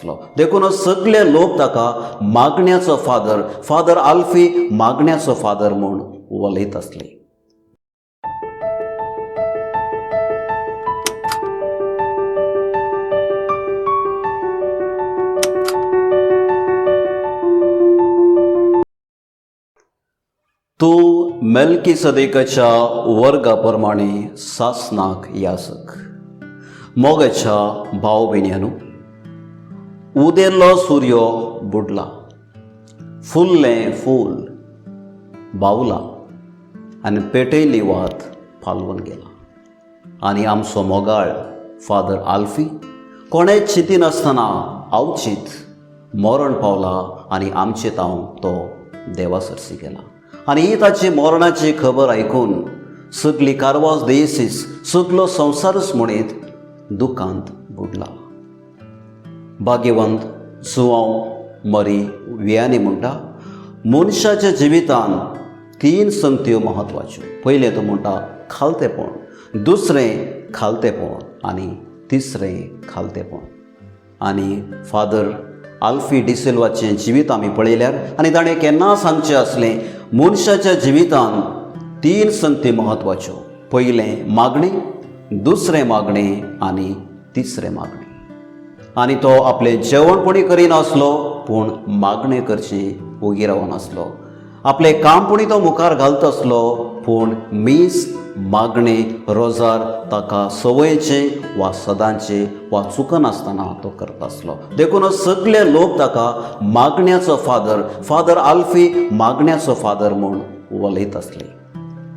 आसलो. देखूनच सगळे लोक ताका मागण्याचो फादर, फादर आल्फी मागण्याचो फादर म्हूण उलयत आसले. तूं मेल्की सदेकाच्या वर्गा प्रमाणे सासनाक याजक. मोगाच्या भाव भयण्यांनो, उदेल्लो सुर्यो बुडला, फुल्लें फूल बावला आनी पेटयल्ली वात पालवून गेला आनी आमचो मोगाळ फादर आल्फी कोणेच चिंतिनासतना अवचीत मरण पावला आनी आमचे तावन तो देवा सरशी गेला. आनी ही ताची मरणाची खबर आयकून सगली कारवार देसीस, सगलो संवसारच म्हणीत दुखांत बुडला. भाग्यवंत जुवांव मरी वियानी म्हणटा, मनशाच्या जिवितान तीन संगत्यो म्हत्वाच्यो. पयलें तो म्हणटा खालतेपण, दुसरें खालतेपण आनी तिसरें खालतेपण. आनी फादर आल्फी डिसिल्वाचें जिवीत आमी पळयल्यार आनी ताणें केन्ना सांगचें आसलें, मनशाच्या जिवितान तीन संगती म्हत्वाच्यो, पयलें मागणें, दुसरें मागणें आनी तिसरें मागणें. आनी तो आपलें जेवण पुणी करिनासलो, पूण मागणें करचें ओगी रावनासलो. आपलें काम पुणी तो मुखार घालतासलो, पूण मीस, मागणें, रोजार ताका संवयेचें वा सदांचें वा चुकनासतना तो करतासलो. देखूनच सगळे लोक ताका मागण्याचो फादर, फादर आल्फी मागण्याचो फादर म्हूण उलयत आसले.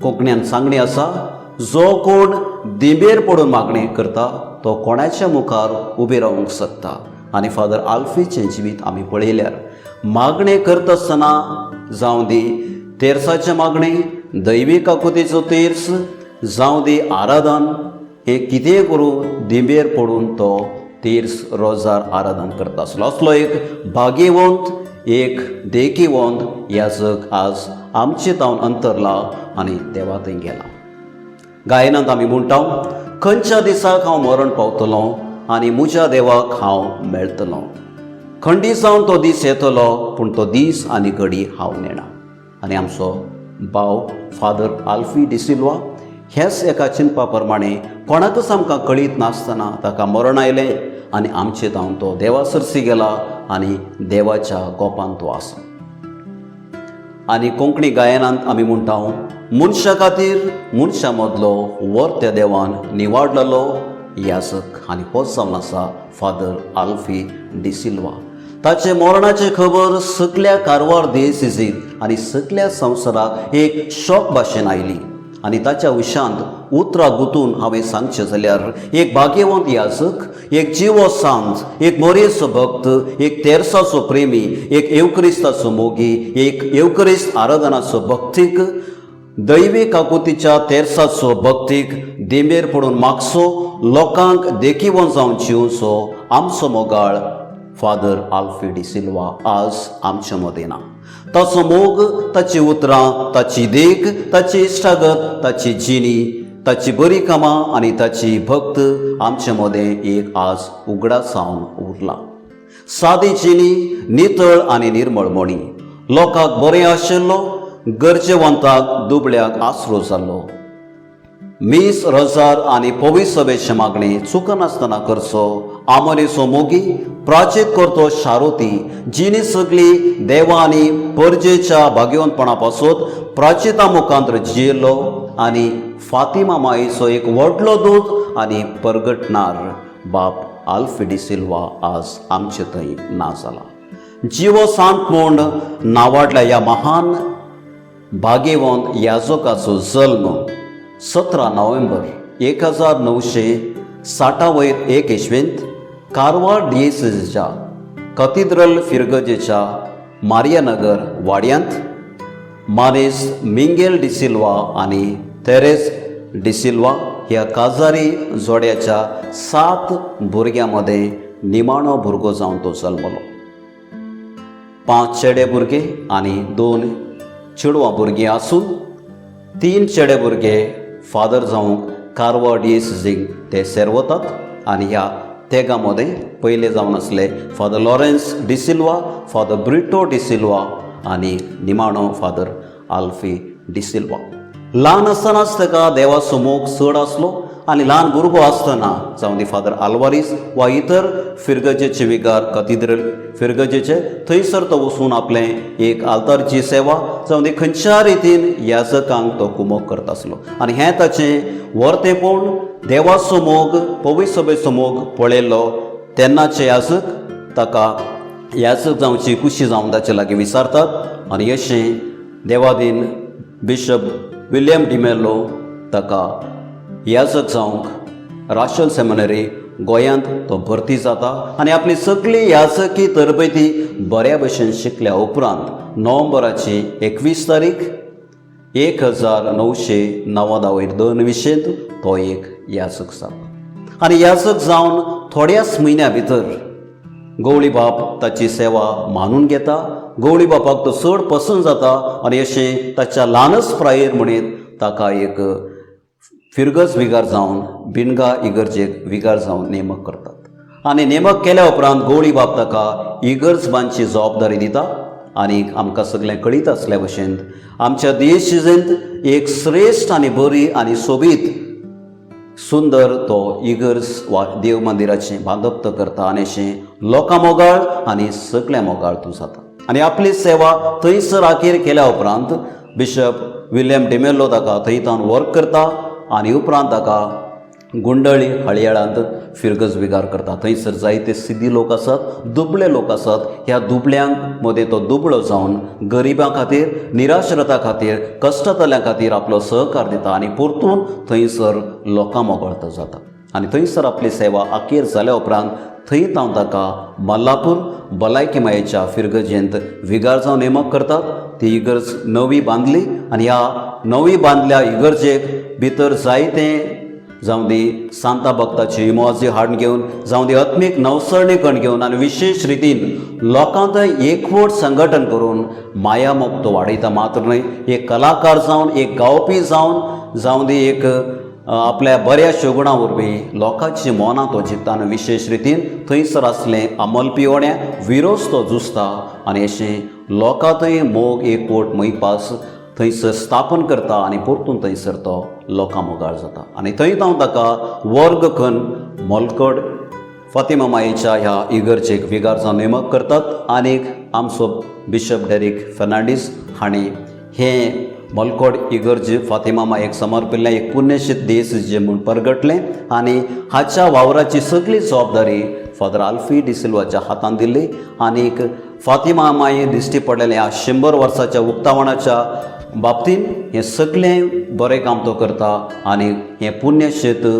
कोंकण्यान सांगणी आसा, जो कोण दिंबेर पडून मागणें करता तो कोणाच्या मुखार उबे रावंक शकता. आनी फादर आल्फीचें जिवीत आमी पळयल्यार मागणें करतासतना जावं दी तेर्साचें मागणें, दैवी काकुतीचो तेर्स, जावं दी आराधन, हें कितेंय करूं दिंबेर पडून तो तेर्स, रोजार, आराधन करता आसलो. असलो एक भाग्यवंत, एक देखीवंत याजक आज आमचे तावन अंतरला आनी देवा थंय गेला. गायनांत आमी म्हणटा, खंयच्या दिसाक हांव मरण पावतलो आनी म्हज्या देवाक हांव मेळटलो? खंडीत जावन तो दीस येतलो, पूण तो दीस आनी घडी हांव नेणा. आनी आमचो भाव फादर आल्फी डिसिल्वा ह्याच एका चिंतपा प्रमाणे कोणाकच आमकां कळीत नासतना ताका मरण आयलें आनी आमचे तावन तो देवा सरसी गेला आनी देवाच्या गोपान तो आसा. आनी कोंकणी गायनांत आमी म्हणटा, मनशा खातीर मनशा मदलो वर त्या देवान निवाडलेलो याजक. आनी होच जावन आसा फादर आल्फी डिसिल्वा. ताचे मरणाची खबर सगल्या कारवार देसीक आनी सगल्या संवसाराक एक शॉक भाशेन आयली. आनी ताच्या विशांत उतरां गुंतून हांवें सांगचें जाल्यार, एक भाग्यवंत याजक, एक जिवो सांत, एक मोरयेचो भक्त, एक तेर्साचो प्रेमी, एक येवक्रिस्ताचो मोगी, एक येवक्रिस्त आराधनाचो भक्तीक, दैवी काकुतीच्या तेर्साचो भक्तीक, दिंबेर पडून मागचो, लोकांक देखीवन जावन जिवचो आमचो मोगाळ फादर आल्फी डिसिल्वा आज आमच्या मदें ना. ताचो मोग, ताची उतरां, ताची देख, ताची इश्टागत, ताची जिणी, ताची बरी कामां आनी ताची भक्त आमचे मदें एक आज उगडास जावन उरला. सादी जिणी, नितळ आनी निर्मळ मणी, लोकांक बरें आशिल्लो, गरजेवंताक, दुबळ्याक आसरो जाल्लो, मीस, रोजार आनी पवित्र सभेचे मागणी चुकनासतना करचो आमोरेचो मोगी, प्राचीत करतो शारोती, जिणी सगळी देवा आनी परजेच्या भाग्यवंतपणा पासत प्राचिता मुखांतर जियेल्लो आनी फातिमा माईचो एक व्हडलो दूत आनी परगटणार बाप आल्फी डिसिल्वा आज आमचे थंय ना जाला. जिवो सांत म्हूण नावाडल्या ह्या महान भाग्यवंत याजकाचो जल्म 17 नोव्हेंबर 1960 वयर एक इसवेंत कारवार डिएसीच्या कथिद्रल फिरगजेच्या मारियानगर वाड्यांत मानेस मिंगेल डिसिल्वा आनी तेरेस डिसिल्वा ह्या काजारी जोड्याच्या सात भुरग्यां मदें निमाणो भुरगो जावन तो जल्मलो. पांच चेडे भुरगे आनी दोन चेडवां भुरगीं आसून तीन चेडे भुरगे फादर जावंक कारवार डिएसीक ते सेर्वतात आनी ह्या तेगां मदें पयले जावन आसले father Lawrence D'Silva, father Brito D'Silva आनी निमाणो फादर आल्फी डिसिल्वा. ल्हान आसतनाच ताका देवाचो मोग चड आसलो आनी ल्हान भुरगो आसतना जावं दी फादर आल्वारीस वा इतर फिरगजेचे विगार कतिद्रल फिरगजेचे, थंयसर तो वचून आपलें एक आल्तारची सेवा जावं दी खंयच्या रितीन याजकांक तो कुमोक करता आसलो. आनी हें ताचें वर्तेपण, देवाचो मोग, पवित्र सभेचो मोग पळयल्लो तेन्नाचे याजक ताका याजक जावची खुशी जावन ताचे लागीं विचारतात आनी अशें देवादीन बिशप विल्यम डिमेलो ताका याजक जावंक राशल सेमिनरी गोंयांत तो भरती जाता. आनी आपली सगळी याजकी तरबेती बऱ्या भशेन शिकल्या उपरांत नोव्हेंबराची 21 तारीख 1990 वयर दोन विशेंत तो एक याजक जालो. आनी याजक जावन थोड्याच म्हयन्या भितर गवळी बाप ताची सेवा मानून घेता. गवळी बापाक तो चड पसंत जाता आनी अशें ताच्या ल्हानच प्रायेर म्हणीत ताका एक फिरगज विगार जावन बिणगा इगर्जेक विगार जावन नेमक करतात. आनी नेमक केल्या उपरांत गवळी बाप ताका इगर्ज बांदची जबाबदारी दिता. आनी आमकां सगळें कळीत आसल्या भशेन आमच्या देशेंत एक श्रेश्ठ आनी बरी आनी सोबीत सुंदर तो इगर्ज वा देव मंदिराचें बांदप तो करता आनी अशें लोकां मोगाळ आनी सगळ्या मोगाळ तूं जाता. आनी आपली सेवा थंयसर आखेर केल्या उपरांत बिशप विल्यम डिमेल्लो ताका थंय तावन वर्क करता आनी उपरांत ताका गुंडळी हळयाळांत फिरगज विगार करता. थंयसर जायते सिद्धी लोक आसात, दुबळे लोक आसात. ह्या दुबळ्यांक मदें तो दुबळो जावन गरिबां खातीर, निराश्रता खातीर, कश्टतल्या खातीर आपलो सहकार दिता आनी परतून थंयसर लोकां मोगळ तो जाता. आनी थंयसर आपली सेवा अखेर जाल्या उपरांत थंय तावन ताका मल्लापूर भलायकी मायेच्या फिरगजेंत विगार जावन नेमक करतात. ती इगर्ज नवी बांदली आनी ह्या नवी बांदल्या इगर्जेक भितर जायते जावं दी सांता भक्ताची इमोजी हाडून घेवन, जावं दी आत्मीक नवसरणी कण घेवन आनी विशेश रितीन लोकांत एकवट संघटन करून माया मोग तो वाडयता. मात्र न्हय, एक कलाकार जावन, एक गावपी जावन, जावं दी एक आपल्या बऱ्या शगुणा वरवीं लोकांची मनां तो जिखता आनी विशेश रितीन थंयसर आसलें अमलपिवण्या विरोस तो झुजता आनी अशें लोकांतय मोग एकवट मैपास थंयसर स्थापन करता आनी परतून थंयसर तो लोकां मोगाळ जाता. आनी थंय हांव ताका वर्ग कन्न मोलकड फातिमा मायेच्या ह्या इगर्जेक विगार जावन नेमक करतात. आनीक आमचो बिशप डेरीक फेर्नांडीस हांणी हें मलकोड इगर्ज फातिमा मायेक समर्पिल्लें एक पुण्यशीत दीस जे म्हूण परगटलें आनी हाच्या वावराची सगळी जबाबदारी फादर आल्फी डिसिल्वाच्या हातांत दिल्ली. आनीक फातिमा माई दिश्टी पडलेलें ह्या 100 वर्साच्या उक्तावणाच्या बाबतीन हें सगळें बरें काम तो करता आनी हें पुण्यक्षेत्र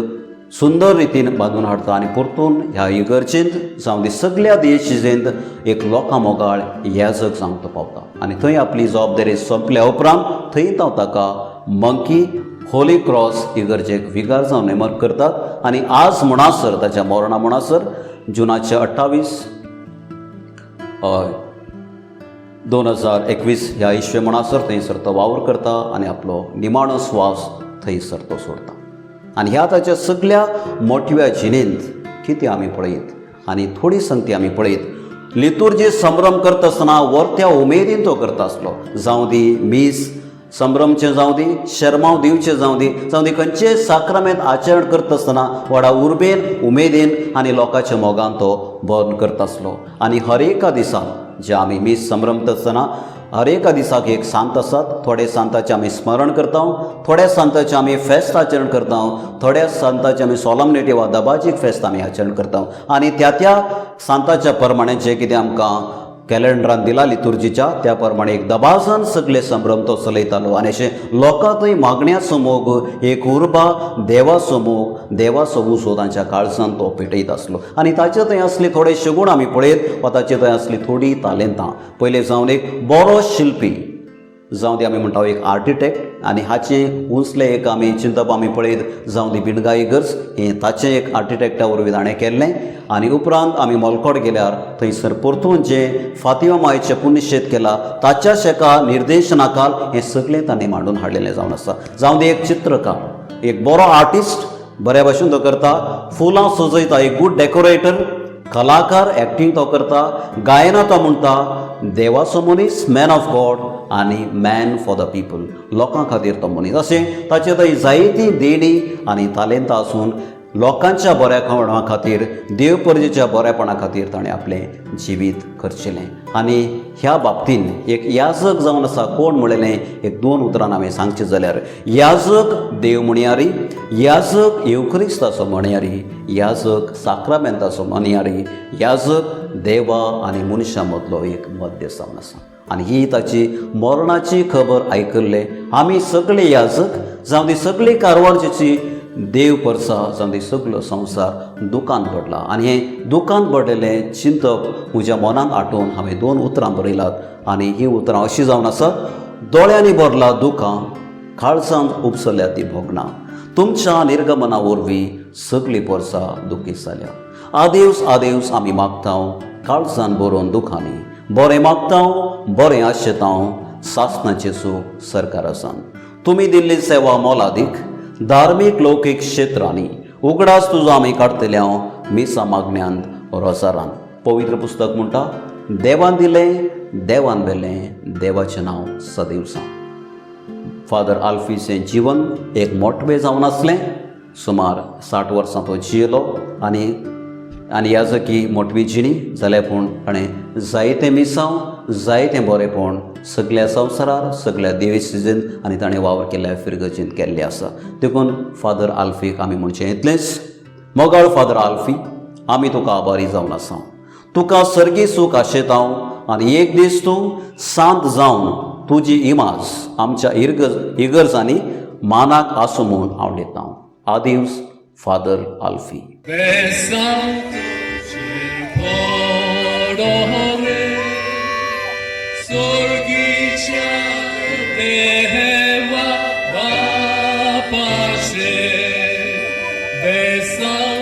सुंदर रितीन बांदून हाडटा आनी परतून ह्या इगर्जेंत जावं दी सगळ्या देशेंत एक लोकां मोगाळ याजक जावंक तो पावता. आनी थंय आपली जबाबदारी सोंपल्या उपरांत थंय तो ताका मंकी होली क्रॉस इगर्जेक विगार जावन नेमक करतात. आनी आज म्हणसर ताच्या मरणा म्हणसर जुनाचे 28 2021 ह्या इसवे म्हणसर थंयसर तो वावर करता आनी आपलो निमाणो स्वास थंयसर तो सोडता. आनी ह्या ताच्या सगल्या मोटव्या जिणेंत कितें आमी पळयत आनी थोडी संगती आमी पळयत, लितुर्जी संभ्रम करता आसतना वर्त्या उमेदीन तो करता आसलो. जावं दी मीस संभ्रमचें, जावं दी शेरमांव दिवचें, जावं दी जावं दी खंयचेय साक्रामेंत आचरण करता आसतना व्हडा उर्बेन, उमेदीन आनी लोकांच्या मोगान तो बर्न करता आसलो. आनी हर एका दिसा जे आमी मीस संभ्रमता आसतना हर एका दिसाक एक सांत आसात. थोडे सांताचें आमी स्मरण करता, थोड्या सांताचें आमी फेस्त आचरण करता, थोड्या सांताचें आमी सोलमनिटी वा दबाजीक फेस्त आमी आचरण करता. आनी त्या त्या सांताच्या प्रमाणे जें कितें आमकां कॅलेंडरान दिला लितुर्जीच्या, त्या प्रमाणे एक दबाजान सगळे संभ्रम तो चलयतालो. आनी अशें लोकांतय मागण्याचो मोग, एक उर्बा, देवाचो मोग, देवाचो उजो तांच्या काळजान तो पेटयत आसलो. आनी ताचे थंय आसले थोडे शगूण आमी पळयत वा ताचे थंय आसली थोडी तालेंतां. पयलें जावन एक बरो शिल्पी, जावं दी आमी म्हणटा एक आर्किटेक्ट. आनी हाचें उंचलें एक आमी चिंतप आमी पळयत, जावं दी बिणगा इगर्ज हें ताचें एक आर्किटेक्टा वरवीं ताणें केल्लें. आनी उपरांत आमी मोलकोड गेल्यार थंयसर परतून जें फातिमा मायेचें पुण्यशेत केलां ताच्याच एका निर्देशनाखाल हें सगळें ताणें मांडून हाडलेलें जावन आसा. जावं दी एक चित्रकार, एक बरो आर्टिस्ट. बऱ्या भाशेन तो करता, फुलां सजयता, एक गूड डेकोरेटर, कलाकार, एक्टींग तो करता, गायना तो म्हणटा, देवाचो मनीस, मॅन ऑफ गॉड आनी मॅन फॉर the people, लोकां खातीर तो मनीस. अशें ताचे थंय जायतीं देणी आनी तालेंतां आसून लोकांच्या बऱ्यापणा खातीर, देव परजेच्या बरेपणा खातीर ताणें आपलें जिवीत खर्चिलें. आनी ह्या बाबतीन एक याजक जावन आसा कोण म्हणलें एक दोन उतरां हांवें सांगचें जाल्यार, याजक देव म्हणयारी, याजक येवक्रिस्ताचो म्हणयारी, याजक साक्रामेंताचो म्हणयारी, याजक देवा आनी मनशां मदलो एक मध्यस्थ जावन आसा. आनी ही ताची मरणाची खबर आयकल्ले आमी सगळे याजक जावं ती सगळी कारवारची देव परसा, जावं ती सगलो संवसार दुकान पडला. आनी हें दुकान पडलेलें चिंतप म्हज्या मनांत आठोवन हांवें दोन उतरां बरयलात आनी हीं उतरां अशीं जावन आसात. दोळ्यांनी भरला दुकां, काळजांत उपसल्या ती भोगणां, तुमच्या निर्गमना वरवीं सगळी परसा दुखी जाल्या. आदेवस आदेवस आमी मागता काळजान बरोवन दुखांनी, बरें मागता, बरें आशेता, सासणाचें सूख सरकारासान. तुमी दिल्ली सेवा मोलादीक धार्मीक लौकीक क्षेत्रांनी, उगडास तुजो आमी काडटले हांव मिसा मागण्यांत, रोजारान. पवित्र पुस्तक म्हणटा, देवान दिलें, देवान व्हेलें, देवाचें नांव सदैव सांग. फादर आल्फीचें जिवन एक मोटवें जावन आसलें. सुमार 60 वर्सां तो जियेलो आनी आनी याजकी मोटवी जिणी जाल्या, पूण ताणें जायतें मिसांव, जायतें बरेंपण सगल्या संवसारार, सगल्या देवसिजन आनी ताणें वावर केल्ल्या फिरगर्जेंत केल्लें आसा. देखून फादर आल्फीक आमी म्हणचें इतलेंच, मोगाळ फादर आल्फी, आमी तुका आभारी जावन आसा. तुका सर्गी सूख आशेता आनी एक दीस तूं सांत जावन तुजी इमाज आमच्या इर्गज इगर्जांनी मानाक आसूं म्हूण आवडटा. आदिवस फादर आल्फी. बेसांव तुजेर पडो रे, सर्गीच्या देवा बापाचें. बेसांव.